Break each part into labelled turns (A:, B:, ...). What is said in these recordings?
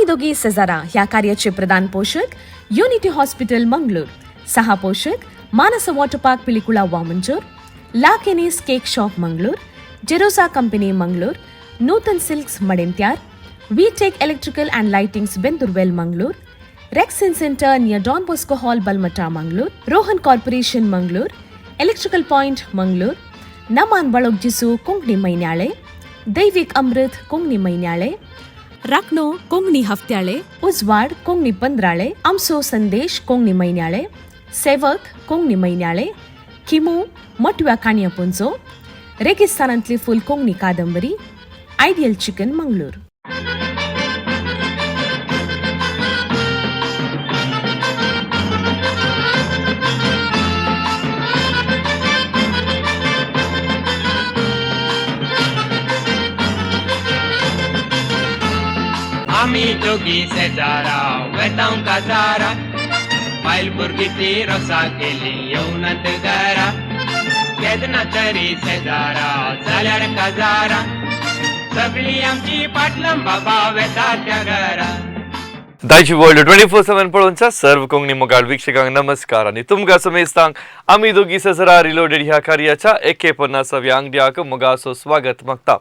A: दोगी सेजारा ह्या कार्याचे प्रधान पोशक युनिटी हॉस्पिटल मंगळूर, सहा पोशक Manasa water park Pilikula Vamanjoor, La Kenny's cake shop Mangalore, Jerosa company Mangalore, Nutan silks Madantyar, V Tech electrical and lightings Bendoorwell Mangalore, Rexin centre near Don Bosco hall Balmatta Mangalore, Rohan corporation Mangalore, electrical point Mangalore, Naman Balogjisu Konkani Mainyale, Daivik Amrit Konkani Mainyale, Rakhno Konkani Haftyale, Ujwad Konkani Pandrale, Amso Sandesh Konkani Mainyale, Sevak Konkani Mainyale, Khimu Matव्या काणया पुंजो, रेगिस्तानांतली फूल कोंकणी कादंबरी, ideal chicken Mangalore.
B: आमी दोगी शेजारा वेतांव काजारा, बायल भुरगीं ती रोसा केली येवनात घरा. केन्ना तरी शेजारा जाल्यार काजारा, सगळी आमची पाटलां बाबा वेता त्या घरा.
C: दायजी वर्ल्ड 24/7 पळोवच्या सर्व कोंकणी मोगाळ वीक्षकांक नमस्कार आनी तुमकां समेस्तांक आमी दोगी सजरा रिलोडेड ह्या कार्याच्या एके पन्नासाव्या आंगड्याक मोगाचो स्वागत मागता.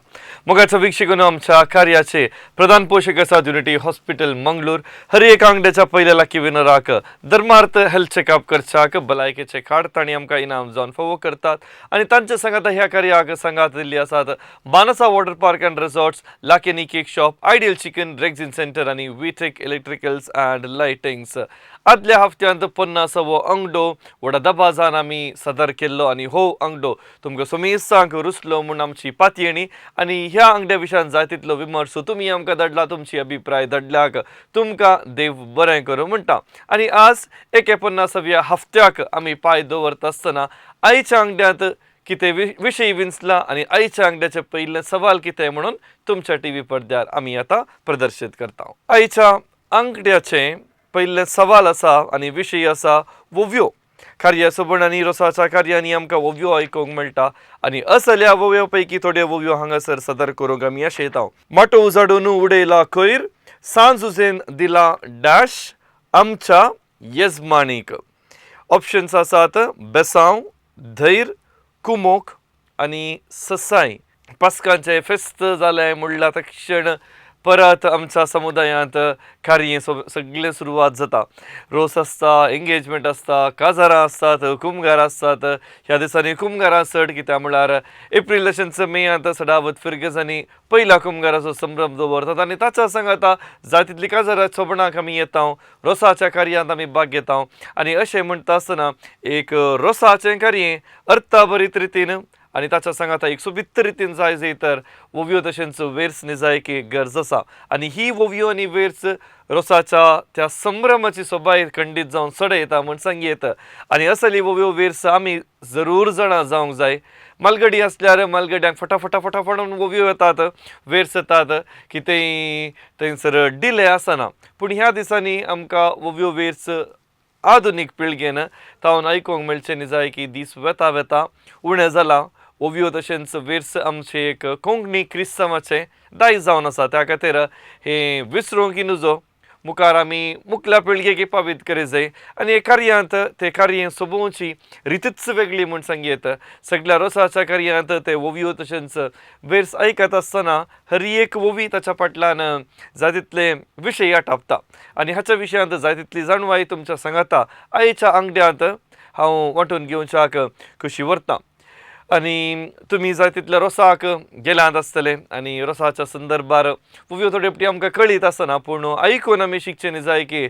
C: मोगाच्या वीक्षकांनो, आमच्या कार्याचे प्रधान पोषक आसात युनिटी हॉस्पिटल मंगळूर. हर एक आंगड्याच्या पयल्या लाकी विनराक धर्मार्थ हेल्थ चेकअप करच्याक भलायकेचे कार्ड तांणी आमकां इनाम जावन फावो करतात आनी तांच्या सांगाता ह्या कार्याक सांगात दिल्ली आसात Manasa water park and resorts, Lakeni cake shop, ideal chicken, Rexin centre आनी विटेक इलेक्ट्रिकल्स अँड लायटिंग्स. आदल्या हफ्त्यांत 50वो अंगडो व्हडा दबाजान आमी सदर केल्लो आनी हो अंगडो तुमकां समेस्तांक रुचलो म्हूण आमची पातयेणी आनी ह्या अंगड्या विशयान जाय तितलो विमर्सो तुमी आमकां धाडला. तुमची अभिप्राय धाडल्याक तुमकां देव बरें करूं म्हणटा. आनी आज एके 50व्या हफ्त्याक आमी पांय दवरता आसतना आयच्या आंगड्यांत कितें विशय विंचला आनी आयच्या आंगड्याचें पयलें सवाल कितें म्हणून तुमच्या टी व्ही पडद्यार आमी आतां प्रदर्शीत करता. आयच्या आंकड्याचें पयलें सवाल आसा आनी विशय आसा वोव्यो. कार्य सोबण आनी रोसाच्या कार्यांनी आमकां वोव्यो आयकूंक मेळटा आनी असल्या वोव्यो पैकी थोड्यो वोव्यो हांगासर सदर करूंक आमी आशेता. माटो उजाडून उडयला खैर, सांज उजेन दिला डॅश आमच्या येजमानीक. ऑप्शन्स आसात बेसांव, धैर, कुमोक आनी ससाय. पास्कांचें फेस्त जालें म्हणल्यार तक्षण परत आमच्या समुदायांत कार्य सगळें सुरवात जाता. रोस आसता, एंगेजमेंट आसता, काजारां आसतात, कुमगार आसतात. ह्या दिसांनी कुमगारां चड, कित्याक म्हळ्यार एप्रील तशेंच मेयांत सदावत फिर्गजांनी पयल्या कुमगाराचो संभ्रम दवरतात आनी ताच्या सांगाता जाय तितली काजारां सोबणाक आमी येता, रोसाच्या कार्यांत आमी भाग घेता. आनी अशें म्हणटा आसतना एक रोसाचें कार्य अर्थाभरीत रितीन आनी ताच्या सांगाता एक सोबीत रितीन जाय जाय तर वोवयो तशेंच वेर्स निजायकी गरज आसा. आनी ही वोवयो आनी वेर्स रोसाच्या त्या संभ्रमाची सोबाय खंडीत जावन चडयता म्हण सांगयेत. आनी असली वोवयो वेर्स आमी जरूर जाणा जावंक जाय. मालगडी आसल्यार मालगड्यांक फटाफटा फटाफट वोवयो येतात, वेर्स येतात, कितेंय थंयसर डिले आसना. पूण ह्या दिसांनी आमकां वोवयो वेर्स आधुनीक पिळगेन तावन आयकूंक मेळचें निजाय की दीस वेता वेता उणें जालां. ओव्यो तशेंच वेर्स आमचें एक कोंकणी क्रिस्तांवाचें दायज जावन आसा. त्या खातीर हें विसरूंक नुजो, मुखार आमी मुखल्या पिळगेक पावीत करी जाय. आनी हे कार्यांत ते कार्य सोबोवची रितीच वेगळी म्हूण सांगयेत. सगळ्या रोसाच्या कार्यांत ते ओवयो तशेंच वेर्स आयकत आसतना हर एक ओवी ताच्या फाटल्यान जाय तितले विशय आटापता आनी हाच्या विशयांत जाय तितली जाणवाय तुमच्या सांगाता आयच्या आंगड्यांत हांव वांटून घेवच्याक खुशी व्हरतां. आनी तुमी जाय तितल्या रोसाक गेल्यात आसतले आनी रोसाच्या संदर्भार उव्यो थोडे फावटी आमकां कळीत आसना, पूण आयकून आमी शिकचें न्ही जाय की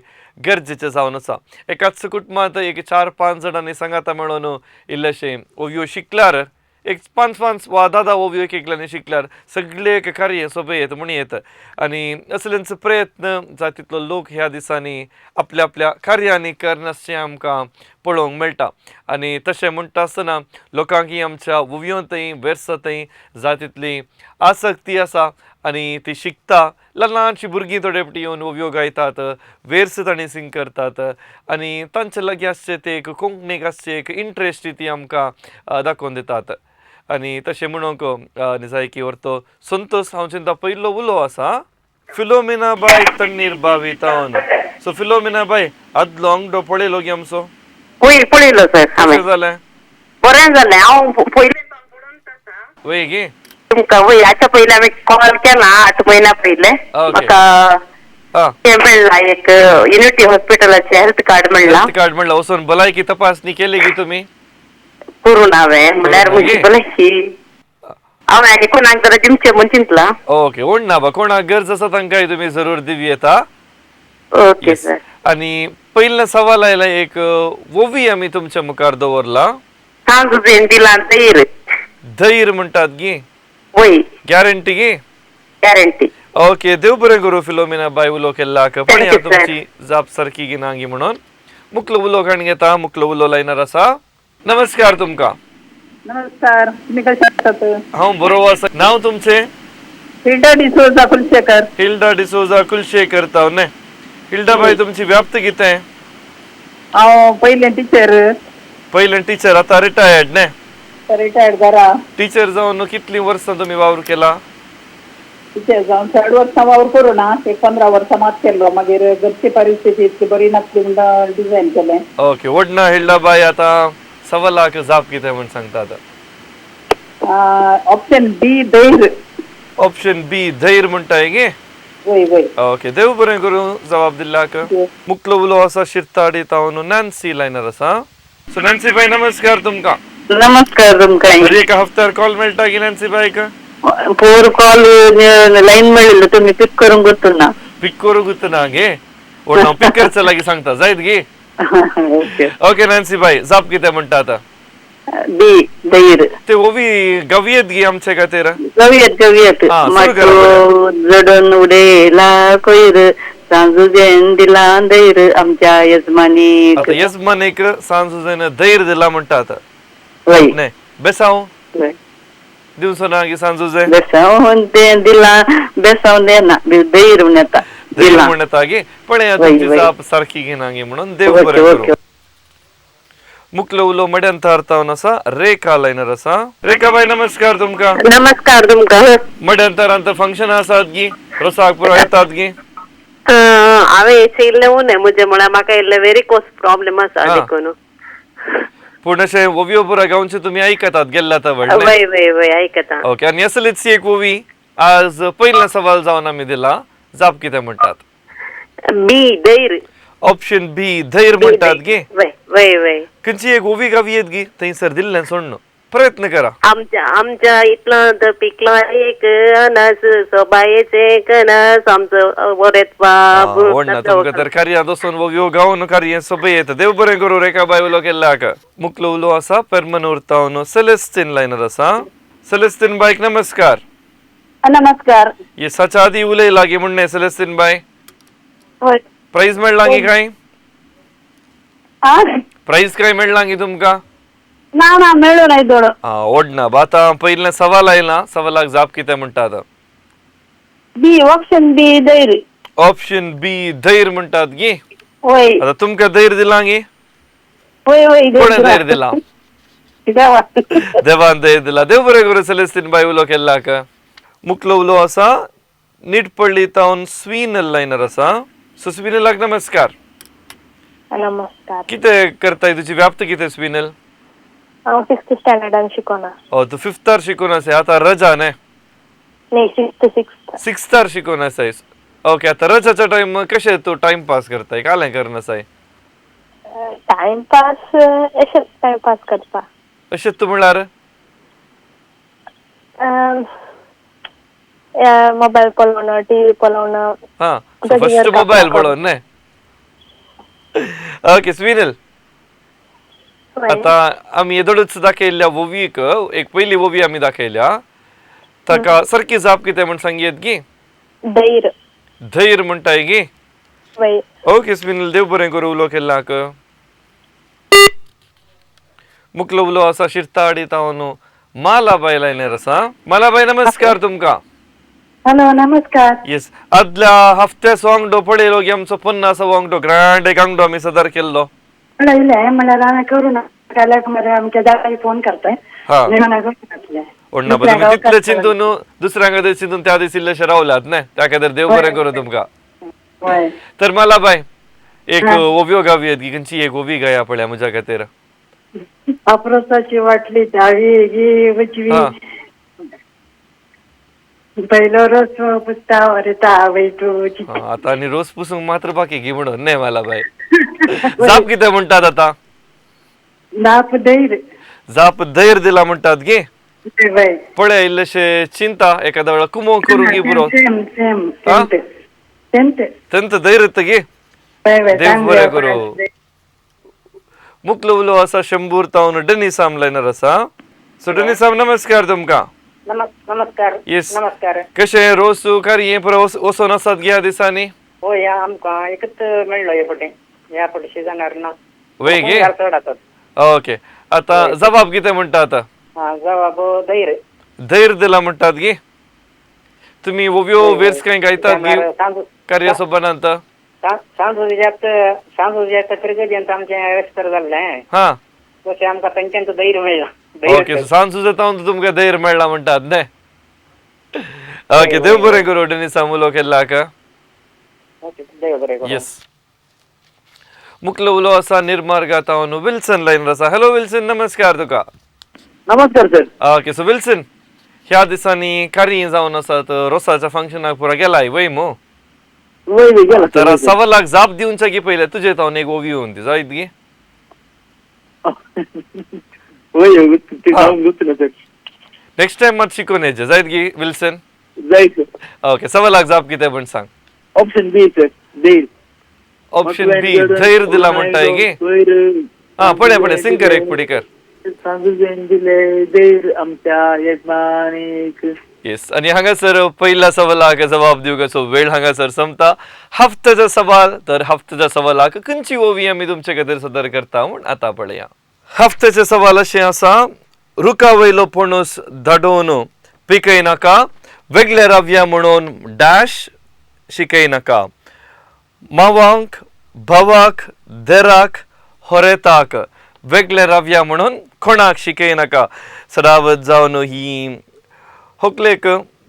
C: गरजेचें जावन आसा. एकाच कुटुंबांत एक 4-5 जाणांनी सांगाता मेळोन इल्लेशें ओवयो शिकल्यार, एक 5-5 वा 10-10 ओवयो एक एकल्यांनी शिकल्यार सगळे एक कार्य सोबे येत म्हण येत. आनी असल्यांचो प्रयत्न जाय तितलो लोक ह्या दिसांनी आपल्या आपल्या कार्यांनी करनासचें आमकां पळोवंक मेळटा. आनी तशें म्हणटा आसतना लोकांक आमच्या ओवयोंतय वेर्सांतय जाय तितली आसक्ती आसा आनी ती शिकता. ल्हान ल्हानशीं भुरगीं थोडे फावटी येवन ओवयो गायतात, वेर्स तांणी सिंग करतात आनी तांचे लागीं आसचें ते एक कोंकणीक आसचें एक इंट्रस्ट ती आमकां दाखोवन दितात. आनी तशें म्हणूंक निजायकी व्हरतो संतोष हांव चिंता पयलो उलो आसा. फिलोमिना बाय तण्णीर बावी तावन. सो फिलोमिना बाय, आदलो अंगडो पळयलो गे आमचो?
D: पळय पळयलो सर हांवें.
C: कशें जालें?
D: बरें जालें. हांव पयलें
C: वय गे
D: तुमकां वय हाच्या पयलीं हांवें कॉल केला 8 म्हयन्या पयलें. म्हाका हें मेळ्ळा एक युनिटी हॉस्पिटलाचें हेल्थ कार्ड मेळ्ळा.
C: हेल्थ कार्ड मेळ्ळा. वचून भलायकी तपासणी केली गी तुमी?
D: करून हांवें म्हणल्यार म्हजी भलायकी हांवें आनी कोणाक जाल्यार दिवचें म्हूण चिंतलां.
C: ओके, ओडना बा, कोणाक गरज आसा तांकांय तुमी जरूर दिवं येता.
D: Okay sir.
C: आनी पयलें सवाल आयला एक ओवी आमी तुमच्या मुखार दवरला.
D: सांजुजेन दिलां धैर.
C: धैर म्हणटात गी?
D: वय.
C: गॅरंटी गी?
D: गॅरंटी.
C: ओके, देव बरें करूं फिलोमिना बाय उलो केल्लाक. पण
D: Thank you, sir.
C: तुमची जाप सारकी गी ना गी म्हणून मुकलो उलो काण घेता. मुकलो उलो लायनर आसा. नमस्कार तुमकां.
E: नमस्कार, तुम्ही कशा आसात?
C: हांव बरो आसा. नांव तुमचें?
E: हिल्डा डिसोजा कुलशेकर.
C: हिल्डा डिसोजा कुलशेकर ताव न्ही. हिल्डा बाय, तुमची व्याप्त कितें?
E: हांव पयलें टिचर.
C: पयलें टिचर, आतां रिटायर्ड न्ही?
E: रिटायर्ड घरा.
C: टिचर जावन कितलीं वर्सां तुमी वावर केला?
E: टिचर जावन 60 वर्सां वावर करूं ना, एक 15 वर्सां मात केल्लो. मागीर घरची परिस्थिती इतकी बरी नासली म्हणून डिझायन केलें.
C: ओके, वडना हिल्डा बाय, आतां 1.25 लाख जाप कितें म्हूण सांगता आतां?
E: ऑप्शन बी धैर.
C: ऑप्शन बी धैर म्हणटाय गे?
E: वय वय.
C: ओके, देव बरें करूं जबाब दिल्ल्याक. मुकलो उलो आसा शिरताडी तावन नॅन्सी लायनर आसा. सो नॅन्सी बाय, नमस्कार तुमकां.
D: नमस्कार तुमकां.
C: बरी एका हफ्त्यार कॉल मेळटा की नॅन्सी बायक?
D: पोर कॉल लायन मेळिल्लो, तुमी पीक करूंक गुत्तुना.
C: पीक करूंक गुत्तुना गे? ओड हांव पीक करचा लागीं सांगता जायत गे?
D: ओके.
C: ओके नॅन्सी बाय, जाप कितें म्हणटा आतां?
D: बी धैर.
C: ते ओवी गवयेत गे आमचे खातीर?
D: गवयेत गवयेत. माटो जडून उडयला कोयर, सांजुजेन दिला धैर आमच्या यजमानीक.
C: आतां यजमानीक सांजुजेन धैर दिला म्हणटा आतां.
D: वय.
C: न्ही बेसांव दिवचो ना गे सांजुजे?
D: बेसांव तें दिला, बेसांव देना, धैर म्हूण येता.
C: धैर म्हूण येता गे. पण तुमची जाप सारकी घेना गे म्हणून देव बरें करूं. मुकलो उलो मड्यांत तावन आसा रेखा लायनर आसा. रेखा बाय, नमस्कार तुमकां.
D: नमस्कार तुमकां.
C: मड्यांतरांत फंक्शन आसात गी, रोसाक पुरो येतात गी?
D: हांवें येयल्लें उणें म्हजें म्हळ्यार म्हाका इल्लें व्हेरी कोस प्रॉब्लेम आसा देखून.
C: पूण अशें ओवयो पुरा गांवचे तुमी आयकतात गेल्ला तर व्हडलें?
D: वय वय वय आयकता.
C: ओके, आनी असलीच एक ओवी आज पयलो सवाल जावन आमी दिला. जाप कितें म्हणटात?
D: बी धैर.
C: ऑप्शन बी धैर म्हणटात गे?
D: वय वय वय.
C: खंयची एक ओवी गावी येत गी थंयसर दिल्लें सोडून प्रयत्न करा.
D: आमच्या आमच्या इतलो पिकलो एक अनस, सोबायेचें कणस आमचो वरेत बाब.
C: ओडना तुमकां तर कार्या दसून ओवयो गावन कार्य सोबय येता. देव बरें करूं रेखा बाय उलो केल्ल्याक. मुकलो उलो आसा पेरमनूर तावन सेलेस्टीन लायनर आसा. सेलेस्टीन बायक नमस्कार.
E: नमस्कार.
C: येस, हाच्या आदी उलय लागीं म्हणणें सेलेस्टीन बाय. प्रायज मेळ्ळा गी काय? प्रायज काय मेळ्ळा गी तुमकां?
E: ना ना, मेळूं ना दोडो.
C: ओडना आतां पयलें सवाल आयला, सवालाक जाप कितें म्हणटा आतां?
E: बी ऑप्शन बी धैर.
C: ऑप्शन बी धैर म्हणटात गी?
E: वय.
C: आतां तुमकां धैर दिलां गी?
E: वय वय.
C: कोणें धैर दिलां?
E: देवान.
C: देवान धैर दिला. देव बरें करूं सेलेस्टीन बाय उलो केल्ल्याक. मुकलो उलो आसा निटपल्ली तावन स्वीनल लायनर आसा. सो स्वीनलाक नमस्कार.
F: नमस्कार.
C: कितें करताय, तुजी व्याप्त कितें स्वीनल?
F: हांव 6th स्टँडर्डान शिकोना.
C: ओ, तूं 5थार शिकून आसा, आतां रजा न्ही?
F: न्ही, 6th.
C: 6थार शिकून आसाय. ओके, आतां रजाचो टायम कशें तूं टायम पास करताय? कालें करना आसाय?
F: टायम पास अशें टायम पास करपा.
C: अशें तूं म्हणल्यार?
F: मोबायल पळोवणं, टीव्ही पळोवणं.
C: हां, फर्स्ट मोबायल पळोवन न्ही? ओके स्वीनल, आतां आमी येदोळूच दाखयल्ल्या ओवीक एक पयली ओवी आमी दाखयल्या, ताका सारकी जाप कितें म्हूण सांगयेत गी?
F: धैर.
C: धैर म्हणटाय गी?
F: वय.
C: ओके स्वीनल, देव बरें करूं उलो केल्ल्याक. मुकलो उलो आसा शिरताडी तावन मालाबाय लायनर आसा. मालाबाय नमस्कार तुमकां.
E: हॅलो नमस्कार.
C: येस, आदल्या हफ्त्याचो आंगडो पळयलो गी आमचो 50 आंगडो ग्रांड एक आंगडो आमी सदर केल्लो.
E: पळयलें म्हणल्यार हांवें करूं ना, मरे आमच्या दादाक फोन करताय.
C: ओडना तुमी तितलें चिंतून दुसऱ्यांक खातीर चिंतून त्या दीस इल्लेशें रावलात न्ही, त्या खातीर देव बरें करूं तुमकां. तर मला बाय एक ओव्यो गावयेत की खंयची एक ओवी गाया पळया म्हज्या खातीर.
G: आपरोसाची वाटली दावी ही उजवी, पयलो रोस पुसता वरता आवय तुजी.
C: आतां आनी रोस पुसूंक मात्र बाकी की म्हणून न्ही मला बाय. जाप कितें म्हणटात आतां?
G: जाप धैर्य.
C: जाप धैर्य दिला म्हणटात गे. पळय इल्लेशे चिंता एखाद्या वेळा कुमो करूं गी पुरो. तेंत धैर्य गे. देव बरें करूं. मुकलो उलो आसा शंबूर तावन डेनिसाम लायनर आसा. सो डेनिसाम नमस्कार तुमकां.
H: नमस्कार.
C: येस,
H: नमस्कार.
C: कशें रोस कार्य पुरो वचोन आसात गे ह्या दिसांनी?
H: हय, आमकां एकच मेळ्ळो हे फावटी, ह्या फावटी शिजनार ना.
C: वय गे.
H: चड आसात.
C: ओके, आतां जबाब कितें म्हणटा आतां?
H: जबाब धैर्य.
C: धैर्य दिला म्हणटात गे. तुमी ओव्यो वेर्स कांय गायतात गे कार्य सोबनांत?
H: सांजू फिरगजेंत आमचें रेस्तर जाल्लें, तशें आमकां तांच्यांत धैर्य मेळ्ळां.
C: ओके, सांजू जाता तुमकां धैर्य मेळ्ळां म्हणटात न्ही. ओके, देव बरें करूं डेनिसाम उलो केल्ल्याक.
H: देव बरें करूं.
C: येस, मुकलो उलो आसा निर्मार्गा तावन विल्सन लायनर आसा. हॅलो विल्सन, नमस्कार तुका.
I: नमस्कार सर.
C: ओके, सो विल्सन, ह्या दिसांनी कार्य जावन आसात रोसाच्या फंक्शनाक पुरा गेलाय वय मू?
I: वय वय गेला.
C: तर 1.25 लाख जाप दिवच्या की पयलें तुजे तावन एक ओवी येवन ती जायत गे?
I: वय सर.
C: नेक्स्ट टायम मात शिकून येचे जायत गी विल्सन?
I: जायत.
C: ओके, 1.25 लाख जाप कितें म्हण सांग.
I: ऑप्शन बी सर, धैर्य.
C: ऑप्शन बी धैर्य दिला म्हणटाय गे. हा पळय पळय सिंग कर एक फुडें कर.
I: सांजून दिले धैर्य आमच्या येजमानीक.
C: येस, आनी हांगासर पयल्या सवालाक जबाब दिवपाचो वेळ हांगासर संपता. हफ्त्याचा सवाल, तर हफ्त्याच्या सवालाक खंयची ओवी आमी तुमचे खातीर सदर करता म्हूण आतां पळया. हफ्त्याचे सवाल अशें आसा, रुखा वयलो पणस धाडोवन पिकय नाका, वेगळे रावया म्हणून डॅश शिकय नाका, मावांक भावाक देराक होरेताक वेगळे रावया म्हणून कोणाक शिकय नाका. सदावत जावन ही होकलेक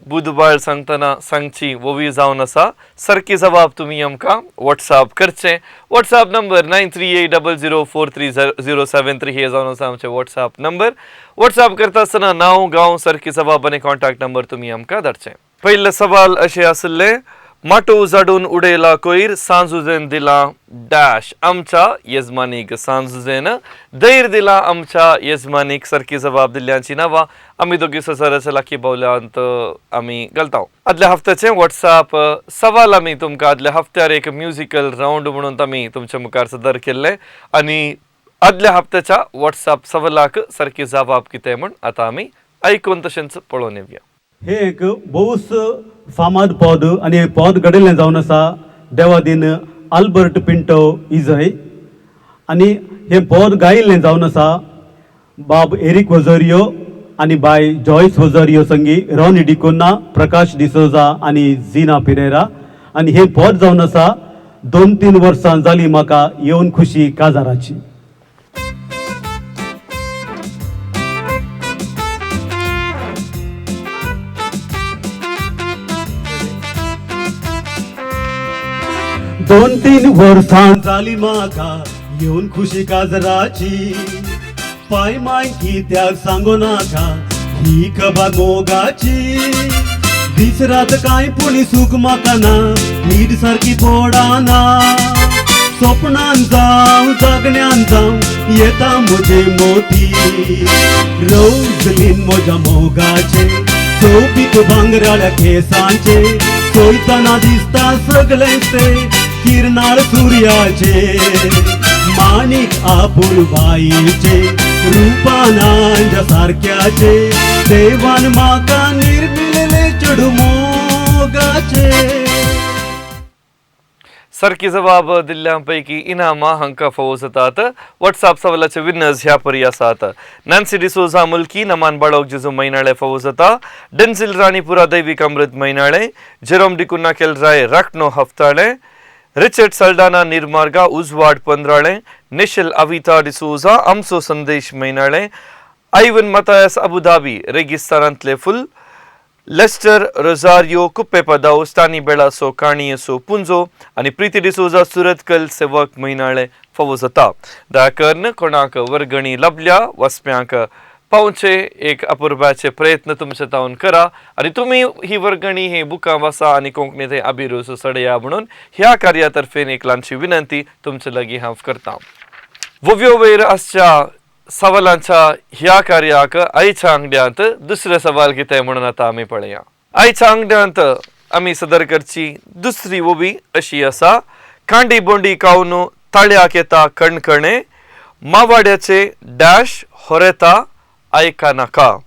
C: बुधबाळ सांगतना सांगची ओवी जावन आसा. सारकी जबाब तुमी आमकां वॉट्सएप करचें. वॉट्सएप नंबर 9380043073 हे जावन आसा आमचे वॉट्सएप नंबर. वॉट्सएप करता आसतना नांव, गांव, सारकी जबाब आनी कॉन्टॅक्ट नंबर तुमी आमकां धाडचें. पयलें सवाल अशें आशिल्लें, माटोव जाडून उडयला कोयर सांजुजेन दिला डॅश आमच्या येजमानीक. सांजुजेन धैर्य दिला आमच्या येजमानीक. सारकी जबाब दिल्ल्यांची नांवां आमी दोगी ससाराच्या लाखी बावल्यांत आमी घालता. आदल्या हफ्त्याचें वॉट्सएप सवाल आमी तुमकां आदल्या हफ्त्यार एक म्युजिकल रावंड म्हणून आमी तुमच्या मुखार सदर केल्लें आनी आदल्या हफ्त्याच्या वॉट्सएप सवालाक सारकी जबाब कितें म्हूण आतां आमी आयकून तशेंच पळोवन येवया.
J: हे एक भोवच फामाद पद आनी हें पद घडिल्लें जावन आसा देवादीन आल्बर्ट पिंटो इजय आनी हें पद गायिल्लें जावन आसा बाब एरीक वजोरियो आनी बाय जॉयस वजोरियो संगी रॉनी डिकोन्ना, प्रकाश डिसोजा आनी झिना पिरेरा. आनी हें पद जावन आसा 2-3 वर्सां जालीं म्हाका येवन खुशी काजाराची. दोन तीन वर्सां जाली म्हाका येवन खुशी काजराची, पाय माय कित्याक सांगू नाका ही खबर मोगाची. दीस रात कांय पुणी सूख म्हाका ना, न्हीद सारकी पडना, सपनान जावं जागण्यान जावं येता म्हजे मोती. रोजलीन म्हज्या मोगाचे सोबीत भांगराळ्या केसांचे, चोयतना दिसता सगळें ते किरणाळ सूर्याचे. माणिक आपुरबाईचे रूपानांच्या सारक्याचे, देवान म्हाका निर्मिलेले चेडूं मोगाचे.
C: सारकी जबाब दिल्ल्यापैकी इनामां हांकां फावो जातात. वॉट्सएप सवालाचे विनर्स ह्या परी आसात. नॅन्सी डिसोजा मुल्की, नमान बाळोक जेजू मैनाळे फावो जाता, डेन्सिल राणीपुरा दैवीक अमृत मैनाळे, जेरोम डिकुन्ना केलराय राखणो हफ्ताळे, रिचर्ड सल्डाना निर्मार्गा उजवाड पंद्राळे, निशल अविता डिसोजा आमचो संदेश मैनाळे, आयवन मतायस अबुधाबी रेगिस्तानांतले फुल, लेस्टर रोजारियो कुप्पेपदाव स्टानी बेळासो काणयेसो पुंजो आनी प्रिती डिसोजा सुरतकल सेवक म्हयनाळे फावो जाता. दया करून कोणाक वर्गणी लभल्या वसप्यांक पावचे एक अपुरबाचे प्रयत्न तुमचे तावन करा आनी तुमी ही वर्गणी ही बुकां वासा आनी कोंकणी थंय अभिरूच सडया म्हणून ह्या कार्या तर्फेन एक ल्हानशी विनंती तुमचे लागीं हांव करता. वोव्यो वयर आसच्या सवालांच्या ह्या कार्याक आयच्या आंगड्यांत दुसरें सवाल कितें म्हणून आतां आमी पळया. आयच्या आंगड्यांत आमी सदर करची दुसरी ओवी अशी आसा. कांडी बोंडी खावन ताळ्याक येता कणकणे, मावाड्याचे डॅश होरेता आयका नाका.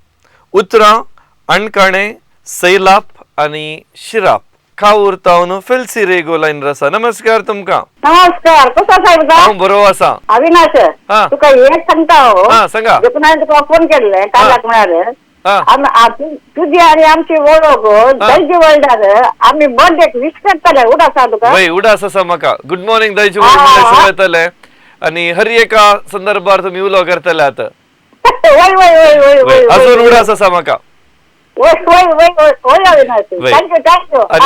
C: उतरां अणकाणे, सैलाप आनी शिराप. कावूर तावन फेल्सी रेगो लायन आसा. नमस्कार तुमकां.
E: नमस्कार, कसो आसा?
C: हांव बरो आसा.
E: अविनाश, तुका एक सांगता हो.
C: सांगा.
E: देखून हांवें तुका फोन केल्ले कालाक म्हळ्यार तुजी आनी आमची वळख दायजी वर्ल्डार आमी बर्थडेक विश करतले. उडास आसा तुका?
C: वय उडास आसा म्हाका. गुड मॉर्निंग दायजी वर्ल्ड येतले आनी हर एका संदर्भार तुमी उलो करतले आतां.
E: वय वय वय वय
C: अजून उडास आसा म्हाका. आनी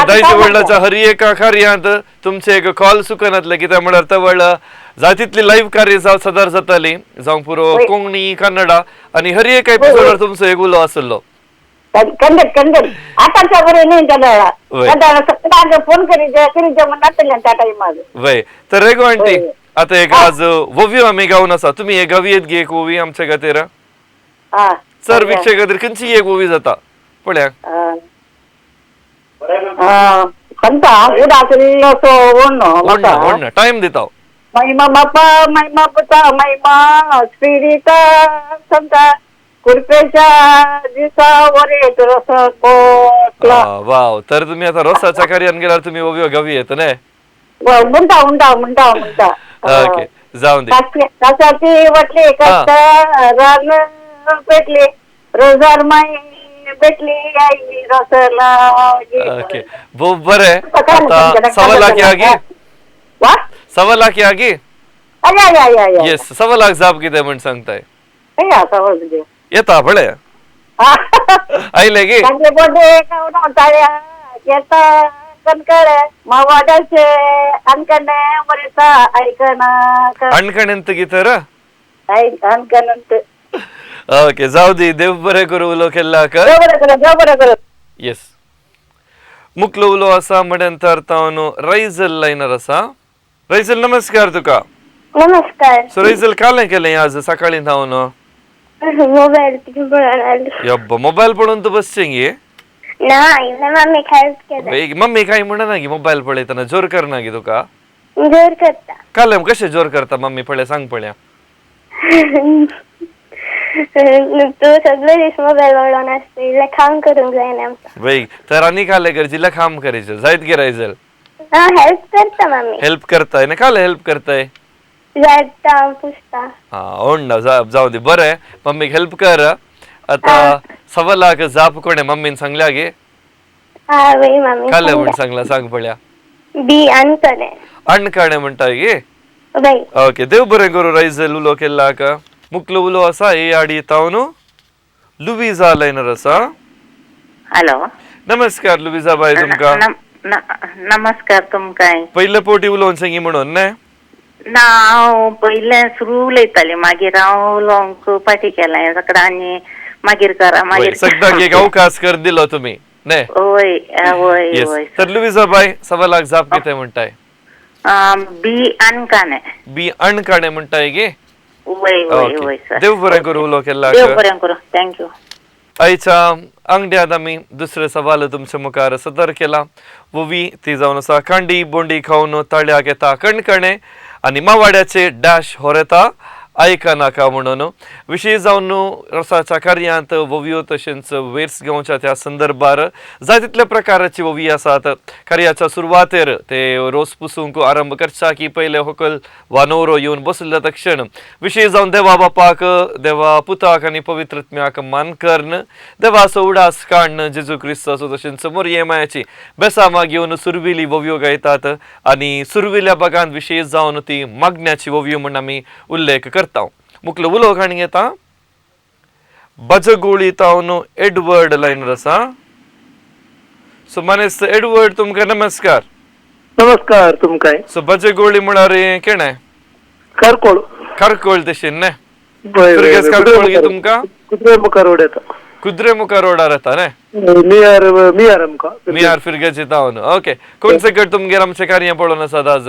C: दायजी वर्ल्डाच्या हर एका कार्यांत तुमचे एक कॉल चुकनातले कित्याक म्हळ्यार तवळ जाय तितली लायव्ह कार्य जावं सदर जाताली, जावं पुरो कोंकणी कन्नडा आनी हर एक एपिसोडार तुमचो एक उलो आसलो. वय तर रेगो आंटी आतां एक आज ओवी आमी गावन आसा, तुमी एक गावयेत गे एक ओवी आमच्या खातीर? सर विक्षे खातीर खंयची एक ओवी जाता पळया. टायम दिता.
E: महिमा बापा महिमा पुता महिमा स्पिरिता संता कृपेच्या दिसा वरेत रस कोटला.
C: वाव, तर तुम्ही आता रसाच्या कार्यान गेल्यार तुम्ही ओव्यो गावी येत न्ही?
E: म्हणटा म्हणटा म्हणटा म्हणटा.
C: ओके, जावन दी.
E: कशाची वटली कष्ट रान पेटली रोजार माई भेटली आई रसला.
C: ओके, भोव बरें. आता 1.25 लाख आगी? 1.25 लाख आगी? येस, 1.25 लाख जाप कितें म्हण सांगताय? येता पळय आयले गी. अणकणंत गी तर? ओके, जाऊ दी, देव बरें करूं उलो केल्ल्याक. येस, मुकलो उलो आसा म्हणल्यार तावन रायझल लायनर आसा. रायझल नमस्कार तुका.
F: नमस्कार.
C: सो रायझल कालें केलें आज सकाळीं धांवन?
F: मोबायल पळोवन आली.
C: यब्बा, मोबायल पळोवन तूं बसचें गे?
F: ना, मम्मीक हेल्प केलें.
C: मम्मी कांय म्हणना गी मोबायल पळयतना? जोर करना गी तुका?
F: जोर करता.
C: कालें कशें जोर करता मम्मी? पळय सांग पळया.
F: तूं सगळे दीस मोबायल पळोवन आसता, इल्लें काम करूंक जायना आमकां.
C: वय, तर आनी कालें करचें? इल्लें काम करचें जायत गे रायझल?
F: हेल्प करता मम्मी.
C: हेल्प करताय ना? कालें हेल्प करताय?
F: झाडटा पुसता.
C: हा, ओंडा जावं दी, बरें मम्मीक हेल्प कर. आतां 1.25 लाख जाप कोणें मम्मीन सांगल्या गे?
F: वय मम्मी.
C: कालें म्हण सांगला सांग पळया.
F: बी अणकणें.
C: अणकणें म्हणटाय गे?
F: वय.
C: ओके, देव बरें करूं रायझल उलो केल्ल्याक. मुकलो उलो आसा ए आडी तावन लुविजा लायनर आसा.
D: हॅलो,
C: नमस्कार लुविजा बाय तुमकां.
D: नमस्कार तुमकां.
C: पयले पोटी उलोवन सांगी म्हणून न्ही?
D: ना, हांव पयलें सुरू उलयतालें, मागीर हांव उलोवंक फाटी केलें सगळें आनी मागीर करा मागीर
C: सगळ्याक एक अवकाश कर दिलो तुमी न्ही?
D: वय वय वय.
C: तर लुविजा बाय 1.25 लाख जाप कितें म्हणटाय?
D: बी अणकाणें.
C: बी अणकाणें म्हणटाय गे?
D: वय वय वय सर.
C: देव बरें करूं उलो केल्ल्याक.
D: देव बरें करूं, thank you.
C: आयच्या आंगड्यांत आमी दुसरें सवाल तुमच्या मुखार सदर केला. वोवी ती जावन आसा कांडी बोंडी खावन ताळ्याक येता कणकणें आनी मावाड्याचे डॅश होरेता आयका नाका म्हणून. विशेश जावन रसाच्या कार्यांत ओवयो तशेंच वेर्स घेवच्या त्या संदर्भार जाय तितल्या प्रकाराची ओवी आसात. कार्याच्या सुरवातेर ते रोस पुसूंक आरंभ करच्या की पयले होकल वानोरो येवन बसले तक्षण विशेश जावन देवा बापाक, देवा पुताक आनी पवित्रत्म्याक मान कर्ण देवाचो उडास काडन जेजू क्रिस्ताचो तशेंच मोरये मायाची बेसामा घेवन सुरविली ओवयो गायतात आनी सुरविल्या भागांत विशेश जावन ती मागण्याची ओवयो म्हूण आमी उल्लेख करता. मुखलो उलो काणी येता. बजगोळी तावन एडवर्ड लायनर आसा. सो मानेस्त एडवर्ड, तुमकां नमस्कार.
I: नमस्कार तुमकां.
C: सो बजगोळी म्हळ्यार केणें?
I: करकोळ.
C: करकोळ तशें न्ही? फिरगेज करकोळ गी तुमकां?
I: कुद्रेमुखा रोड येता.
C: कुद्रेमुखा रोडार येता न्ही?
I: मियार, मियार आमकां.
C: मियार फिरगेज तावन. ओके, कोण सकट तुमगेर आमचें कार्य पळोवन आसात आज?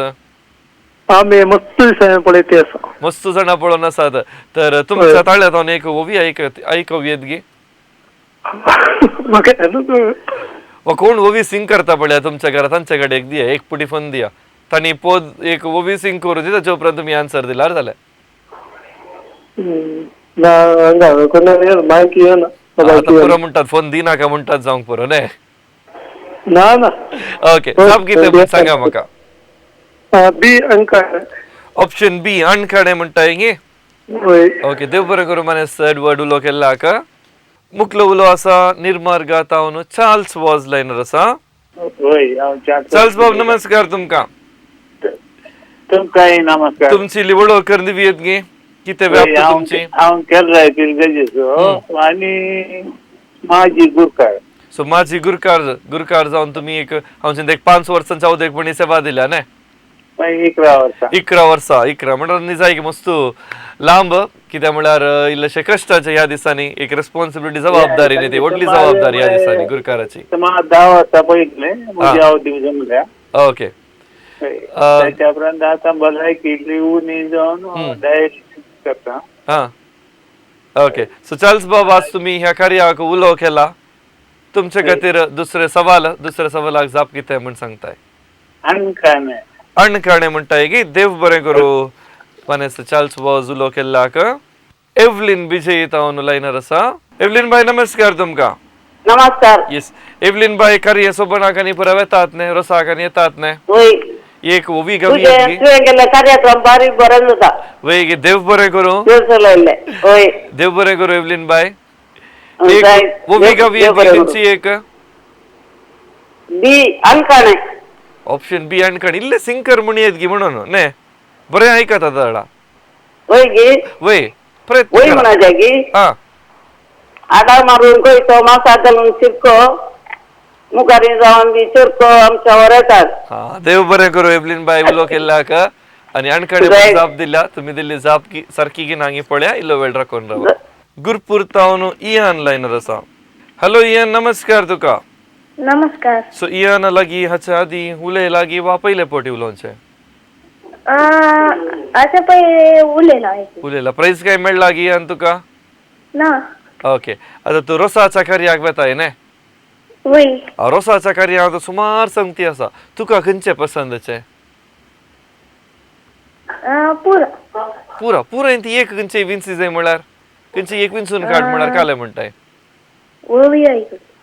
I: आमी मस्त दिसांनी पळयती आसा.
C: मस्त जाणां पळोवन आसात. तर तुमच्या ताळ्यांत एक ओवी आयकूं येत गी? वा कोण ओवी सिंग करता पळया तुमच्या घरा, तांचे कडेन एक दिया, एक पुटी फोन दिया, तांणी पोद एक ओवी सिंग करूं दी, ताचे उपरांत तुमी आन्सर दिल्यार जालें.
I: ना, हांगा कोण माहिती येना.
C: आतां पुरो म्हणटात, फोन दिनाका म्हणटात, जावंक पुरो न्ही?
I: ना ना.
C: ओके, जाप कितें म्हूण सांगा म्हाका.
I: बी, अणकाणे.
C: ऑप्शन बी, अणकाणे म्हणटाय गी?
I: वय.
C: ओके, देव बरें करूं मानेस्त एडवर्ड उलो केल्ल्याक. मुखलो उलो आसा निर्मार्गा तावन चार्ल्स वॉज लायनर आसा.
I: वय, हांव
C: चार्ल्स बाब, नमस्कार तुमकां.
I: तुमकांय नमस्कार.
C: तुमची लिवडो करून दिवयेत गी? कितें व्याप्त तुमची?
I: हांव केरळा फिरगेजेचो आनी म्हाजी गुरकार.
C: सो म्हाजी गुरकार, गुरकार जावन तुमी एक हांव चिंता एक 5 वर्सांच्या अवधेक सेवा दिल्या न्ही?
I: 11 वर्सां.
C: 11 वर्सां. 11 म्हणल्यार निजाय मस्त लांब, कित्याक म्हळ्यार इल्लेशे कश्टाचे ह्या दिसांनी एक रेस्पॉन्सिबिलिटी, जबाबदारी न्ही ती, व्हडली जबाबदारी ह्या दिसांनी गुरकाराची.
I: 10 वर्सां पयलें म्हजी अवधी जमल्या.
C: ओके.
I: त्याच्या उपरांत आतां भलायकी इल्ली उणी जावन डायलिसीस करता.
C: हां, ओके. सो चार्ल्स बाब, आज तुमी ह्या कार्याक उलो केला, तुमचे खातीर दुसरे सवाल, दुसऱ्या सवालाक जाप कितें म्हूण सांगताय?
I: अणकाणे.
C: अणकाणे म्हणटाय की? देव बरें करूं मानेस्त चार्ल्स वॉज उलो केल्ल्याक. एवलीन विजय तावन लायनर आसा. एवलीन बाय, नमस्कार तुमकां.
D: नमस्कार.
C: येस एवलीन बाय, कार्य सोबणाक आनी पुरा वेतात न्ही, रोसाक आनी येतात न्ही?
D: वय.
C: एक ओवी गावी
D: तुवें केल्ले कार्यक्रम बारीक बरें जाता.
C: वय गे, देव बरें करूं.
D: वय,
C: देव बरें करूं एवलीन बाय. एक ओवी गावी तुमची एक
D: बी, अणकाणे.
C: ऑप्शन बी, अणकाणे. इल्ले सिंकर म्हण येत गी म्हणून न्ही, बरें आयकता दादा.
D: वय गी?
C: वय, प्रयत्न
D: वय म्हणाचे गी?
C: हां.
D: आडा मारून कोयतो मासा घालून शिरको मुखारी जावन बी चिरको आमच्या वर येतात.
C: हां, देव बरें करूं एवलीन बाय उलो केल्ल्याक आनी अणकाणे जाप दिल्या. तुमी दिल्ली जाप सारकी की नांगी पळया, इल्लो वेळ राखून रावा. गुरपूर तावन इयान लायनर आसा. हॅलो इयान, नमस्कार तुका.
F: नमस्कार.
C: सो इयान लागी हाच्या आदी उलय लागी वा पयले पोटी उलोवचें?
F: आतां पयले उलयला.
C: उलयला. प्रायज काय मेळ्ळा गी इयान तुका?
F: ना.
C: ओके, आतां तूं रोसाच्या कार्याक वेताय न्ही?
F: वय.
C: रोसाच्या कार्याक सुमार संगती आसा, तुका खंयचें पसंदचें?
F: पुरा.
C: पुरा पुरा ती एक खंयची विन्सी जाय म्हळ्यार, खंयची एक विन्सून काड म्हळ्यार काले म्हणटाय?
F: ओवी.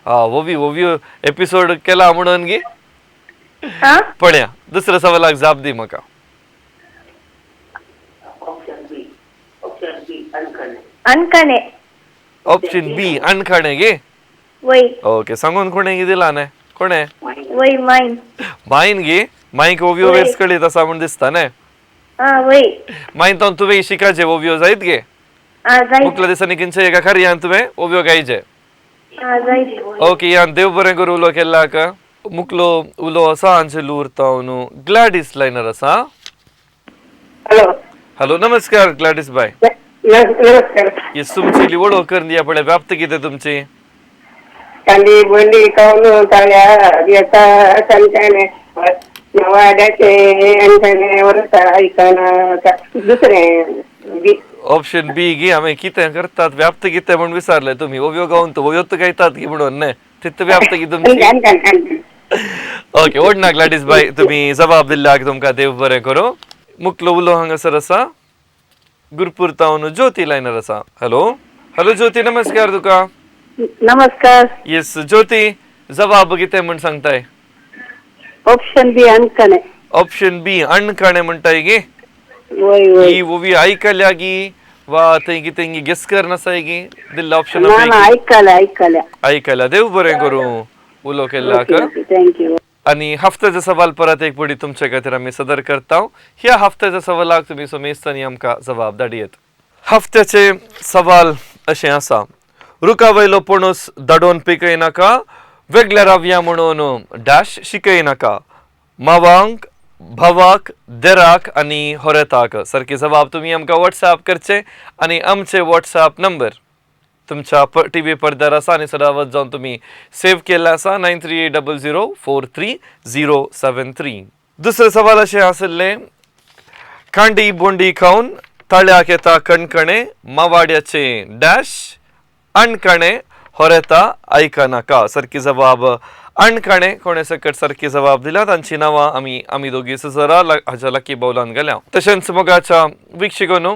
C: हा, ओवी. ओवी एपिसोड केला म्हणून गी? पळया, दुसऱ्या सवालाक जाप दी म्हाका.
F: अणकाणे.
C: ऑप्शन बी, अणकाणे गे?
F: वय.
C: ओके, सांगून कोणे गी दिला न्ही? कोणे?
F: वय, मायन.
C: मायन गी? मायक ओवियो वेर्स कळीत आसा म्हूण दिसता न्ही?
F: वय.
C: मायन तावन तुवें शिकाचे ओवियो जायत गे? मुखल्या दिसांनी खंयच्या एका कार्यान तुवें ओवियो गायचे? ओके यान, देव बरें करूं उलो केल्ल्याक. मुखलो उलो आसा आंजेलूर तावन ग्लॅडीस लायनर आसा.
D: हॅलो.
C: हॅलो, नमस्कार ग्लॅडीस बाय.
D: नमस्कार.
C: येस, तुमची लिवड करून दिया पळय, व्याप्त कितें तुमची?
D: कांदी बोंडी कवनू ताळ्या येता अणकाणे वाड्याचे अणकाणे वरता आयकना दुसरें बी.
C: ऑप्शन बी गी. आमी कितें करतात व्याप्त कितें म्हूण विचारलें तुमी, ओव्यो गावन तो ओव्यो गायतात गी म्हणून न्ही, तितू व्याप्त की तुमची? ओके, ओडना ग्लॅडीस बाय, तुमी जबाब दिल्ल्याक तुमकां देव बरें करूं. मुखलो उलो हांगासर आसा गुरपूर तावन ज्योती लायनर आसा. हॅलो. हॅलो ज्योती, नमस्कार तुका.
D: नमस्कार.
C: येस ज्योती, जबाब कितें म्हूण सांगताय?
D: ऑप्शन बी, अणकाणे.
C: ऑप्शन बी, अणकाणे म्हणटाय गी?
D: वय वय.
C: ही ओवी आयकल्या गी वा थंय कितें गेस कर नासाय गी दिल्ला ऑप्शन?
D: आयकल्या, आयकल्या.
C: आयकल्या. देव बरें करूं उलो केल्ल्याक.
D: Thank you.
C: आनी हफ्त्याचा सवाल परत एक पडी तुमचे खातीर आमी सदर करता. ह्या हफ्त्याच्या सवालाक तुमी समेस्तांनी आमकां जबाबदारी येत. हफ्त्याचे सवाल अशें आसा, रुखा वयलो पणस दाडोवन पिकयनाका, वेगळ्या रावया म्हणून डॅश शिकयनाका. मावांक, भावाक, देराक आनी होरेताक. सारकी जबाब तुमी आमकां वॉट्सएप करचे आनी आमचे वॉट्सएप नंबर तुमच्या टी व्ही पडद्यार आसा आनी सदावत जावन तुमी सेव केल्ले आसा 9380043073. दुसरें सवाल अशें आशिल्लें, कांडी बोंडी खावन ताळ्याक येता कणकणे, मावाड्याचे डॅश अणकणे होरेता आयकनाका. सारकी जबाब अणकणे. कोणे सकट सारकी जबाब दिला तांची नांवां आमी आमी दोगी सजरा हाच्या लकी बावलान गेल्या. तशेंच मोगाच्या वीक्षकांनो,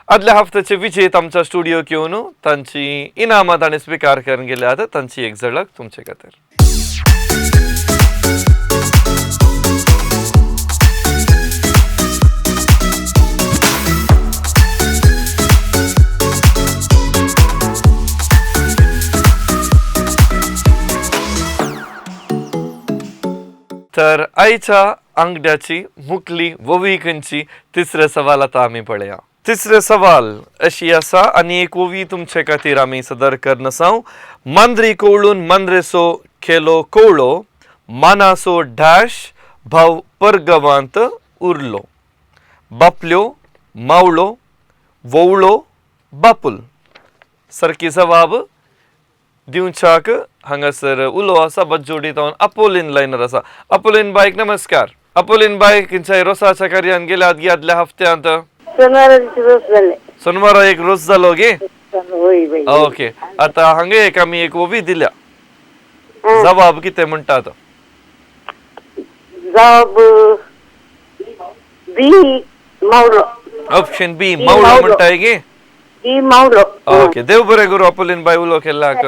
C: आदल्या हफ्त्याचे विजेत आमच्या स्टुडियोक येवन तांची इनामां तांणी स्विकार करून गेल्यात, तांची एक झलक तुमचे खातीर. तर आयच्या आंगड्याची मुकली वोवी खंयची, तिसरे सवाल आतां आमी पळया. तिसरे सवाल अशी आसा आनी एक ओवी तुमचे खातीर आमी सदर करनासाव. मांद्री कवळून मांद्रेसो केलो कवळो, मानासो डॅश भाव परगवांत उरलो. बापल्यो, मावळो, वोवळो, बापूल. सारकी जबाब दिवच्याक हांगासर उलो आसा बज्जोडी तावन अपोलीन लायनर आसा. अपोलीन बायक नमस्कार. अपोलीन बाय खंयच्याय रोसाच्या कार्यान गेल्यात गे आदल्या हफ्त्यांत? सोनवारा एक रोस जालो गे. ओके, आता हांगा एक आमी एक ओवी दिल्या, जबाब कितें म्हणटात?
D: जबाब बी मावळो.
C: ऑप्शन बी मावळो म्हणटाय गे?
D: बी मावळो.
C: ओके, देव बरें करूं अपोलीन बाय उलो केल्लाक.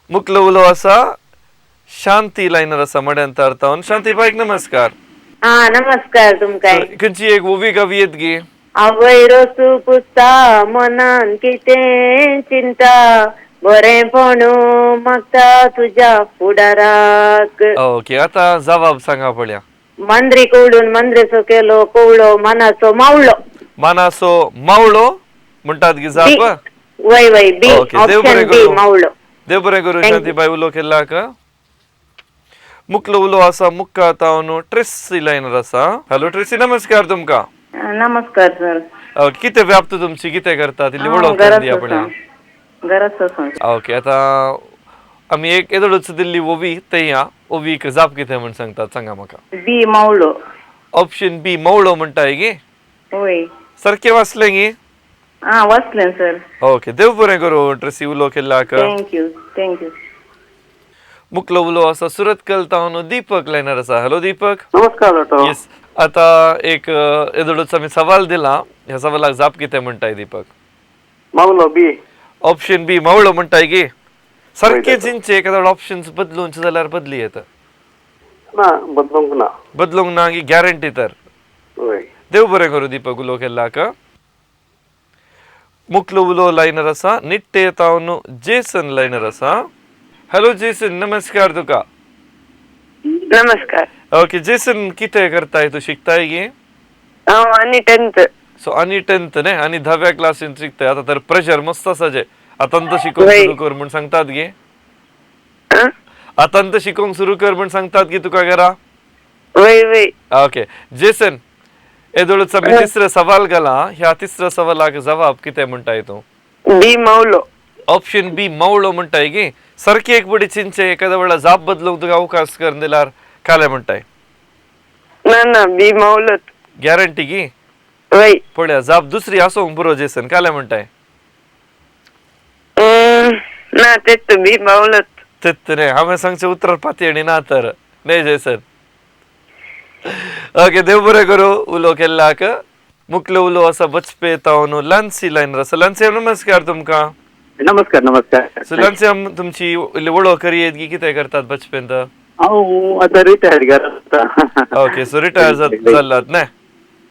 C: मुकलो उलो आसा शांती लायनर आसा मड्यांतार तावन. शांती बायक नमस्कार.
D: नमस्कार तुमकां.
C: खंयची एक ओवी गावी येत गे?
D: आवय रोसू पुसता मनान कितें चिंता, बरेंपण मागता तुज्या फुडाराक.
C: ओके, आतां जबाब सांगा पळया.
D: मांद्री कवळून मांद्रेचो केलो कवळो, मानाचो मावळो.
C: मानाचो मावळो म्हणटात गे जाप?
D: वय वय बी. ऑप्शन बी मावळो.
C: देव बरें करूं शांतीबाय उलो केल्लाक. मुकलो उलो आसा मुक्का तावन ट्रेसी लायनर आसा. हॅलो ट्रेसी, नमस्कार तुमकां.
D: नमस्कार सर.
C: कितें व्याप्त तुमची, कितें करता? तितली वळख करून दिया पळया. ओके, आतां आमी एक येदोळच दिल्ली ओवी ते ओवीक जाप कितें म्हण सांगतात, सांगा म्हाका.
D: बी मावळो.
C: ऑप्शन बी मावळो म्हणटाय गे?
D: वय.
C: सारकें वाचलें गे?
D: आं वाचलें सर.
C: ओके, देव बरें करूं ट्रेसी उलो केल्लाक.
D: Thank you thank you.
C: मुकलो उलो आसा सुरतकल तावन दीपक लायनर आसा. हॅलो दीपक.
H: नमस्कार डॉक्टर.
C: येस, आतां एक येदोळच आमी सवाल दिला, ह्या सवालाक जाप कितें म्हणटाय दीपक?
H: मावळो बी.
C: ऑप्शन बी मावळो म्हणटाय गे? सारकें जिंचे एखादो ऑप्शन्स बदलूंचे जाल्यार बदली येता.
H: ना, बदलूंक ना.
C: बदलूंक ना की गॅरंटी तर?
H: वय.
C: देव बरें करूं दीपक उलो केल्लाक. मुकलो उलो लायनर आसा निट्टे तावन जेसन लायनर आसा. हॅलो जेसन, नमस्कार तुका.
D: नमस्कार.
C: ओके जेसन, कितें करताय तूं, शिकताय गे?
D: हांव आनी टेन्थ.
C: सो आनी टेन्थ न्ही, आनी धाव्या क्लासीन शिकताय. आतां तर प्रेशर मस्त आसा जे, आतां शिकोवंक सुरू कर म्हूण सांगतात गे? आतां शिकोवंक सुरू कर म्हूण सांगतात गे तुका घरा?
D: वय वय.
C: ओके जेसन, येदोळच आमी तिसरो सवाल घाला, ह्या तिसऱ्या सवालाक जबाब कितें म्हणटाय तूं?
D: बी मावळो.
C: ऑप्शन बी मावळो म्हणटाय गे? सारकी एक बडी चिंचे एखाद्या वेळा जाप बदलूंक तुका अवकाश करून दिल्यार काले म्हणटाय?
D: ना ना, बी मावळोच.
C: गॅरंटी गी?
D: वय.
C: पळया जाप दुसरी आसूंक पुरो जेसन, काले म्हणटाय?
D: ना तेच बी मावळोच.
C: तेच न्ही, हांवें सांगचें उतर पातयेणी ना तर न्ही जेसन. ओके, देव बरें करूं उलो केल्लाक. मुकलो उलो आसा बचपे तावन लान्सी लायनर आसा. लान्सी नमस्कार तुमकां.
H: नमस्कार नमस्कार.
C: सो लान्सी, तुमची वळख करयेत की कितें करतात बचपेंत?
H: हांव आतां रिटायर्ड घरा.
C: ओके, सो रिटायर जाल्लात न्ही?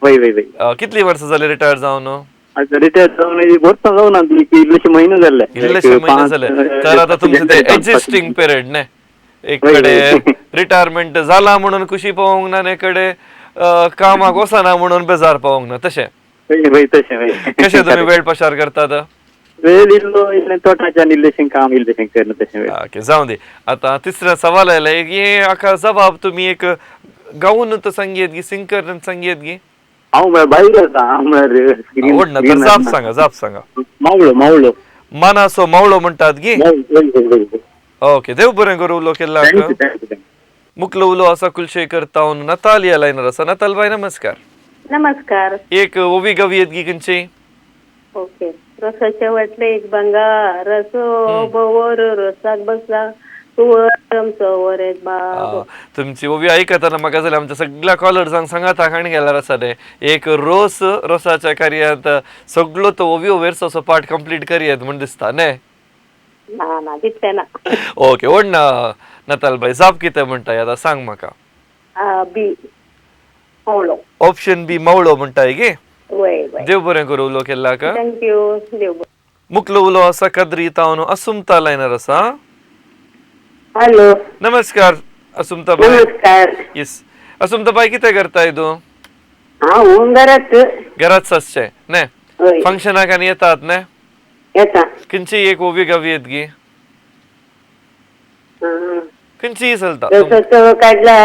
H: वय वय वय.
C: कितली वर्सां जाली रिटायर जावन?
H: आतां रिटायर जावन वर्सां जावना, इल्लेशे म्हयने जाल्ले.
C: इल्लेशे म्हयने जाले. तर आतां तुमचें तें एडजस्टींग पिरियड न्ही, एक कडेन रिटायरमेंट जाला म्हणून खुशी पावोंक ना, एक कडेन कामाक वचना म्हणून बेजार पावोंक ना, तशें?
H: वय तशें.
C: कशें तुमी वेळ पसार करतात?
I: वेळ इल्लो इल्लें तोटाच्यान इल्लेशें काम इल्लेशें करना तशें वेळ.
C: ओके, जावं दी. आतां तिसऱ्या सवाल आयलें हे हाका जबाब तुमी एक गावन तर सांगयेत गी, सिंग करून सांगयेत गी?
I: हांव म्हळ्यार भायर आसा, हांव म्हळ्यार
C: आवडना तर जाप सांगा, जाप सांगा.
I: मावळो मावळो
C: मानासो मावळो म्हणटात गी? ओके, देव बरें करूं उलो केल्ला. मुकलो उलो आसा कुलशेखर तावन नतालिया लायनर आसा. नताल बाय नमस्कार.
F: नमस्कार.
C: एक ओवी गवी येत गी खंयची?
F: ओके, रसाचे वाटले एक भांगार रसो बोवर रसाक बसला
C: तुमची ओवी ऐकताना म्हाका जाल्यार आमच्या सगळ्या कॉलर्सांक सांगाता खाण गेल्यार आसा रे एक रोस रोसाच्या कार्यांत सगळो तो ओवियो वेरसो पार्ट कंप्लीट करयेत म्हूण दिसता न्ही?
F: ना ना तितलें ना.
C: ओके, ओड ना नताल बाय, जाप कितें म्हणटाय आतां सांग म्हाका.
F: बी मावळो.
C: ऑप्शन बी मावळो म्हणटाय गे? देव बरें करूं उलो केल्ला का.
F: Thank you. देव बरें.
C: मुकलो उलो आसा कद्री तावन असुमता लायनर आसा.
D: हॅलो
C: नमस्कार असुमता बाय.
D: नमस्कार.
C: येस असुमता बाय, कितें करताय तूं?
D: हांव घरात.
C: घरात आसचें न्ही? फंक्शनाक आनी येतात न्ही?
D: येता.
C: खंयची एक ओवी गावी येत गी? खंयचीय चलता.
D: रसो काडला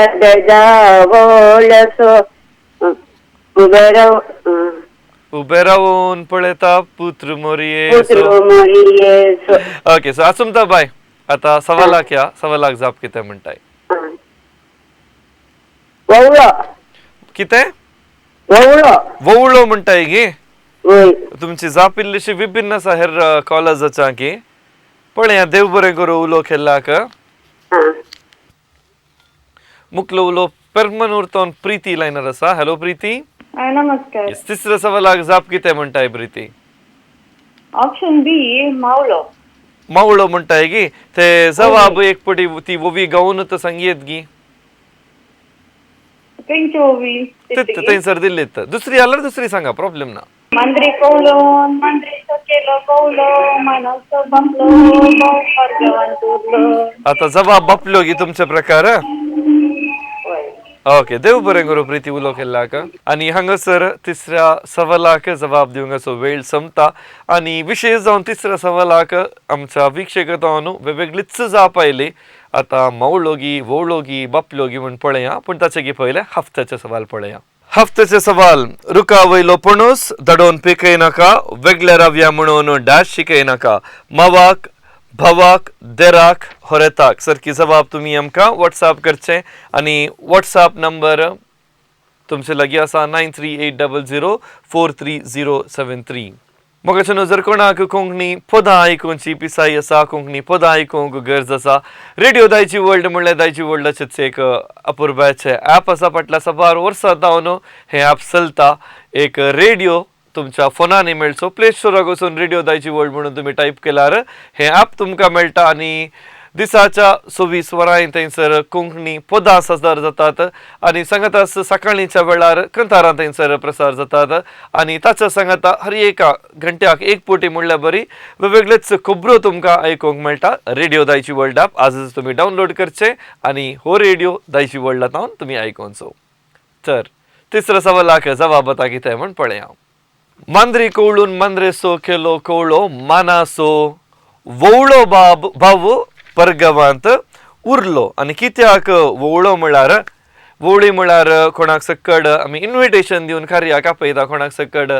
C: उबे रावून पळयता पुत्र मोरये. ओके, सो असुमता बाय आता 1.25 लाख या 1.25 लाख जाप कितें म्हणटाय?
D: वोवळो.
C: कितें?
D: वोवळो.
C: वोवळो म्हणटाय गी? तुमची जाप इल्लीशी विभिन्न आसा हेर कॉलर्साच्या की. पळया, देव बरें करूं उलो केल्लाक. मुकलो उलो पेरमनूर तावन प्रीती लायनर आसा. हॅलो प्रीती.
F: नमस्कार.
C: तिसऱ्या 1.25 लाख जाप कितें म्हणटाय प्रीती?
F: ऑप्शन बी मावळो.
C: मावळो म्हणटाय गी? ते जवाब एक पटी ती ओवी गावन तर सांगयेत गी?
F: खंयची ओवी?
C: थंयसर दिल्लीत. दुसरी आल्यार दुसरी सांगा, प्रॉब्लेम ना.
F: मांद्री कवलो मांद्रीचो केलो कवलो मानाचो बापलो उरलो.
C: आता जवाब बापलो गी तुमच्या प्रकार? ओके, देव बरें करूं प्रीती उलो केल्लाक. आनी हांगासर तिसऱ्या 1.25 लाख जबाब दिवंक असो वेळ संपता आनी विशेश जावन तिसऱ्या 1.25 लाख आमच्या वीक्षकांनो वेगवेगळीच जाप आयली. आतां मावळोगी वोवळोगी बापलोगी म्हूण पळया, पूण ताचे गी पयलें हफ्त्याचे सवाल पळया. हफ्त्याचे सवाल: रुका वयलो पणूस दडोवन पिकय नाका, वेगळ्या रावया म्हणून डॅश शिकय नाका, मावाक भावाक देराक होरेताक. सारकी जबाब तुमी आमकां वॉट्सएप करचें आनी वॉट्सएप नंबर तुमचे लागीं आसा 9380043073. म्हाका जर कोणाक कोंकणी पदां आयकुची पिसाय आसा, कोंकणी पदां आयकूंक गरज आसा, रेडियो दायची वर्ल्ड म्हणल्यार दायची वर्ल्डाचेच एक अपुरबायचें ॲप आसा. फाटल्या साबार वर्सां जावन हें ॲप चलता. एक रेडियो तुमच्या फोनांनी मेळचो, प्ले स्टोराक वचून रेडियो दायची वर्ल्ड म्हणून तुमी टायप केल्यार हें ॲप तुमकां मेळटा आनी दिसाच्या 24 वरां थंयसर कोंकणी पदां सादर जातात आनी सांगाता सकाळीच्या वेळार कंतारां थंयसर प्रसार जातात आनी ताच्या सांगाता हर एका घंट्याक एक पोटी म्हणल्यार बरी वेगवेगळेच खबरो तुमकां आयकूंक मेळटा. रेडियो दायची वर्ल्ड ॲप आजच तुमी डावनलोड करचें आनी हो रेडियो दायची वर्ल्डांत तुमी आयकुचो. तर तिसरो 1.25 लाख जवाब आतां कितें म्हूण पळया. मांद्री कवळून मांद्रेसो केलो कवळो मानासो वोवळो बाब भाव परगवांत उरलो. आनी कित्याक वोवळो म्हळ्यार वोवळी म्हळ्यार कोणाक सकड आमी इन्विटेशन दिवन कार्याक आपयता, कोणाक सकड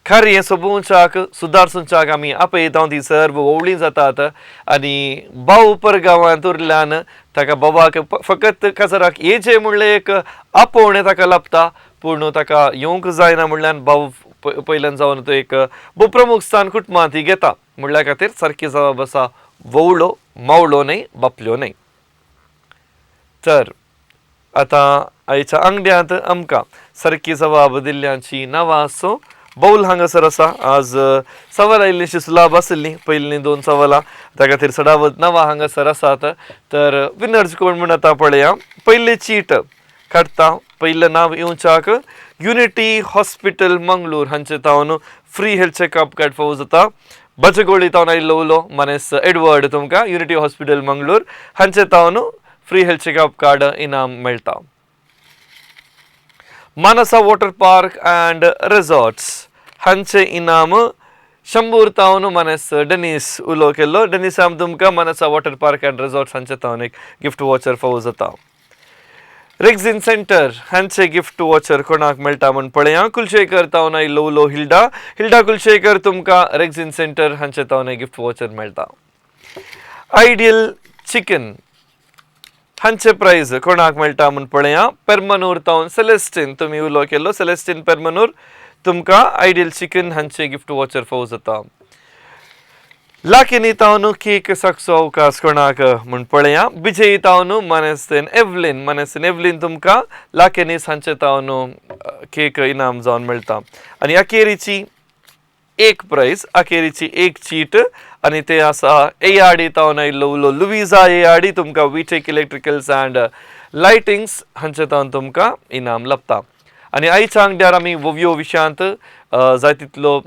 C: कार्य सोबोवच्याक सुदारसुच्याक आमी आपयता, ती सर्व वोवळी जातात. आनी भाव परगांवांत उरल्यान ताका बाबाक फकत काजराक येचें म्हणलें एक आपोवणें ताका लाभता, पूण ताका येवंक जायना म्हणल्यान भाव पयल्यान जावन तो एक भोव प्रमुख स्थान कुटुंबांत ती घेता. म्हणल्या खातीर सारकी जबाब आसा वोवळो, मावळो न्हय, बापल्यो न्हय. तर आतां आयच्या आंगड्यांत आमकां सारकी जबाब दिल्ल्यांची नांवां आसो बौल हांगासर आसा. आज सवाल आयिल्लीशी सुलाभ आशिल्ली पयलीं 2 सवालां, त्या खातीर सडावत नांवां हांगासर आसात. तर विनर्स कोण म्हूण आतां पळया. पयली चीट काडटा, पयलें नांव येवच्याक युनिटी हॉस्पिटल मंगळूर हांचे तावन फ्री हेल्थ चॅकअप कार्ड फावो जाता. बजगोळी तावन आयिल्लो उलो मानेस एडवर्ड तुमकां युनिटी हॉस्पिटल मंगळूर हांचे तावन फ्री हेल्थ चॅकअप कार्ड इनाम मेळटा. Manasa water park and resorts हांचे इनाम 100 तावन मानस डेनिस उलो केल्लो. डेनिस आम तुमकां Manasa water park and resort हांचे तावन एक गिफ्ट वॉचर फावो जाता. रेग्झिन सेंटर हांचे गिफ्ट वॉचर कोणाक मेळटा म्हूण पळया. कुलशेखर तावन आयिल्लो उलो हिल्डा, हिल्डा कुलशेखर तुमकां रेग्झिन सेंटर हांचे तावन एक गिफ्ट वॉचर मेळटा. आयडियल चिकन हांचे प्रायज कोणाक मेळटा म्हूण पळया. पेरमनूर तावन सेलेस्टीन तुमी उलो केल्लो, सेलेस्टीन पेरमनूर तुमकां आयडियल चिकन हांचे गिफ्ट वॉचर फावो जाता. लाकिनी तावन केक साकचो अवकाश कोणाक म्हूण पळया. बिजयी तावन मानेस्तेन एवलीन, मानेस्तेन एवलीन तुमकां लाकेनीस हांचे तावन केक इनाम जावन मेळटा. आनी अखेरीची एक प्रायज, अखेरीची एक चीट आनी ते आसा एयाडी तावन आयिल्लो उलो लुविजा एयाडी तुमकां विटेक इलेक्ट्रिकल्स अँड लायटिंग्स हांचे तावन तुमकां इनाम लभता. आनी आयच्या आंगड्यार आमी वोवयो विशयांत जाय तितलो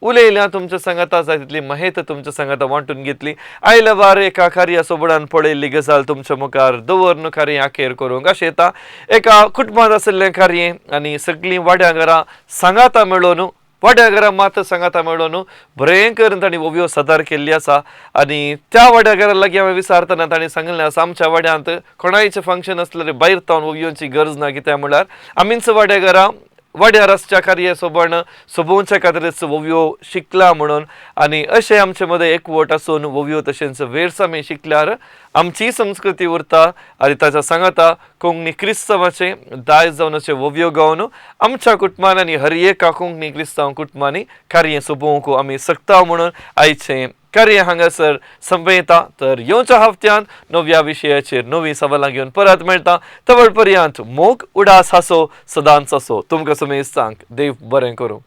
C: उलयल्या तुमच्या सांगाता, जाय तितली माहिती तुमच्या सांगाता वांटून घेतली. आयल्या वार एका कार्या सोबडान पळयल्ली गजाल तुमच्या मुखार दवरून कार्य अखेर करूंक अशें येता. एका कुटुंबांत आशिल्लें कार्य आनी सगळीं वाड्या घरां सांगाता मेळोवन, वाड्या घरां मात सांगाता मेळोवन बरें करून तांणी ओवयो सादर केल्ली आसा. आनी त्या वाड्या घरा लागीं हांवें विचारतना तांणी सांगिल्लें आसा, आमच्या वाड्यांत कोणायचें फंक्शन आसल्यार भायर तावन ओवयोची गरज ना, कित्याक म्हणल्यार आमीच वाड्या घरां वाड्यार आसच्या कार्य सोबण सोबोवच्या खातीरच ओवयो शिकला म्हणून. आनी अशें आमचे मदें एकवट आसून ओवयो तशेंच वेर्स आमी शिकल्यार आमची संस्कृती उरता आनी ताच्या सांगाता कोंकणी क्रिस्तांवाचें दायज जावन अशें ओवयो गावन आमच्या कुटुंबान आनी हर एका कोंकणी क्रिस्तांव कुटुंबांनी कार्य सोबोवंक आमी शकता म्हणून आयचें कार्य हांगासर संपयता. तर येवच्या हप्त्यान नव्या विशयाचेर नवी सवालां घेवन परत मेळटा. तवळ पर्यंत मोग उडास हासो सदांच आसो. तुमकां समेस्तांक देव बरें करूं.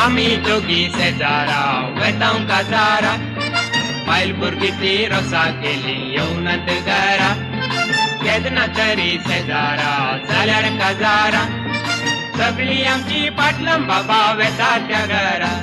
B: आमी दोगी शेजारा वेतांव काजारा, बायल भुरगीं ती रोसा केली येवनात घरा, केन्ना तरी शेजारा जाल्यार काजारा, सगळीं आमची पाटलां बाबा वेता त्या घरा.